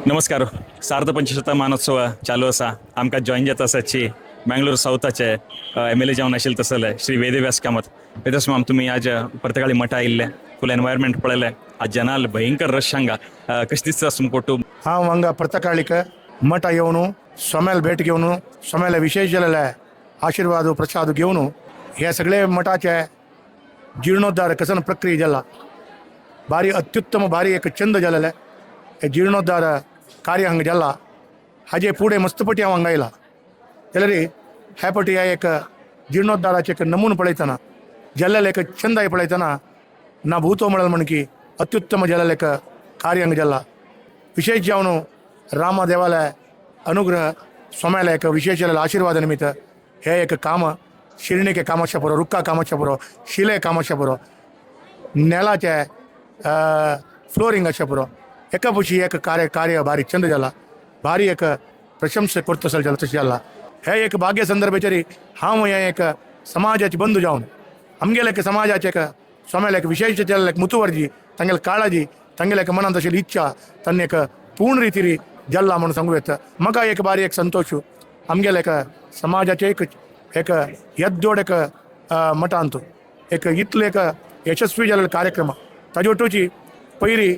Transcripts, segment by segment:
नमस्कार. सार्ध पंचशतमानोत्सव चालू आसा. आमकां जॉईन जाता आसाची मँगलोर साऊथाचे एमएलए जावन आशिल्ले तसले श्री वेदव्यास कामत. वेदव्यास माम, तुमी आज पर्तगाळी मठा आयिल्ले, फुल एनवायरमेंट पळयलें. आज जनाल भयंकर रश हांगा. कशें दिसता तुमकां टू? हांव हांगा पर्तकाळीक मठ येवन स्वाम्याला भेट घेवन, स्वाम्याला विशेष जालेले आशीर्वाद प्रसाद घेवन, हे सगळे मठाचे जीर्णोद्धार कसन प्रक्रिया जाला, भारी अत्युत्तम, भारी एक चंद जालेले हे जीर्णोद्धार कार्य हांगा जाला. हाजे फुडें मस्तपटी हांव हांगा आयला जाल्यार ह्या पटी ह्या एक जीर्णोद्धाराचे एक नमून पळयतना, जाल्लेले एक चंदाय पळयतना, ना भूतो म्हणल म्हण की अत्युत्तम जालेले एक कार्य हांगा जाला. विशेष जावन राम देवालय अनुग्रह, स्वाम्याला एक विशेष जालेले आशीर्वाद निमित्त हे एक काम, शिरणीके कामाच्या पुरो, रुक्का कामाच्या पुरो, शिले कामाच्या पुरो, नेलाचे फ्लोरिंग अशें पुरो, एका पशी एक कार्य कार्य भारी चंद जाला. भारी एक प्रशंसा करता जाला तशें जाला. हे एक भाग्य संदर्भाचेर हांव हें एक समाजाचे बंधू जावन, आमगेले एक समाजाचे एक स्वाम्याले एक विशेष जाल्ले एक मुतुवर्जी, तांगेले काळाजी, तांगेले एक मनांत आशिल्ली इच्छा तांणी एक पूर्ण रितीरी जल्ला म्हणून सांगू येता. म्हाका एक बारी एक संतोश, आमगेले एक समाजाचे एक एक येद्दोड एक मठांत एक इतले एक यशस्वी जाल्ले कार्यक्रम. ताजे वटूची पयली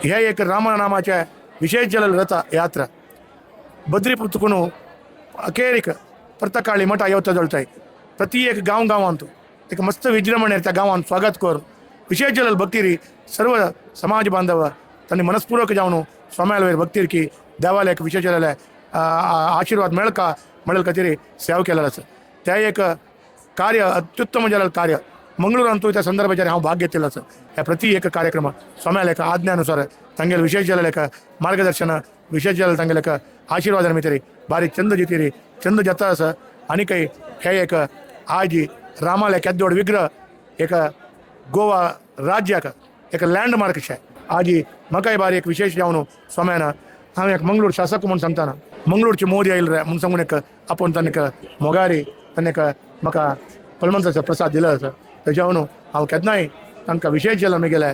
हे एक रामनामाचे विशेष जाल्ले रथ यात्रा बद्री पुतकून अखेरीक पर्तकाळी मठा येवता जळताय. प्रति एक गांव गांवांत एक मस्त विजृंभणे त्या गांवांत स्वागत करून विशेष जाल्ले भक्तीरी सर्व समाज बांधव तांणी मनस्पूर्वक जावन स्वाम्याला वयर भक्तीर की देवालयाक विशेष जाल्ले आशीर्वाद मेळका म्हणून खातीर सेवा केलेलो आसा. त्या एक कार्य अत्युत्तम जाल्लें कार्य मंगळूरांतू त्या संदर्भाचेर हांव भाग घेतिल्लो आसा. ह्या प्रति एक कार्यक्रम स्वाम्याला एक आज्ञानुसार, तांगेले विशेष जाल्लें एक मार्गदर्शन, विशेष जाल्लें तांगेले एक आशीर्वाद मितीरी बारीक चंद जितीरी चंद जाता आसा. आनी काही हे एक आजी रामाले केद्दोड विग्रह एक गोवा राज्याक एक लँडमार्क शे. आजी म्हाकाय बारी एक विशेष जावन स्वाम्यान हांव एक मंगळूर शासक म्हूण सांगतना, मंगळूरची मोदी आयले रे म्हूण सांगून एक आपूण तांणी एक मोगारी तांणी एक म्हाका कलमंताचो प्रसाद दिलो आसा. तेज्या हांव केन्नाय तांकां विशेष जाल्यार म्हगेले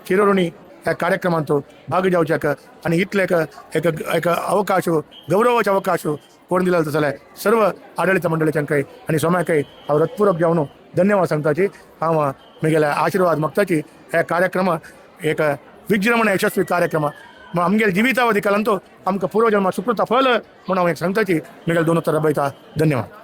चिरऋणी. ह्या कार्यक्रमांत भाग जावच्याक आनी इतले एक एक एक अवकाश, गौरवाचे अवकाश कोण दिला जाल्यार सर्व आडळीत मंडळीच्यांकय आनी सोम्याकय हांव हृत्पूर्वक जावन धन्यवाद सांगताची. हांव म्हगेले आशीर्वाद मागताची. हे कार्यक्रम एक विजृंभण यशस्वी कार्यक्रम मग आमगेले जिवितावधी कालांतो आमकां पूर्वजन्मा सुकृता फल म्हणून हांव एक सांगताची. म्हगेले दोन उत्तर रबयता. धन्यवाद.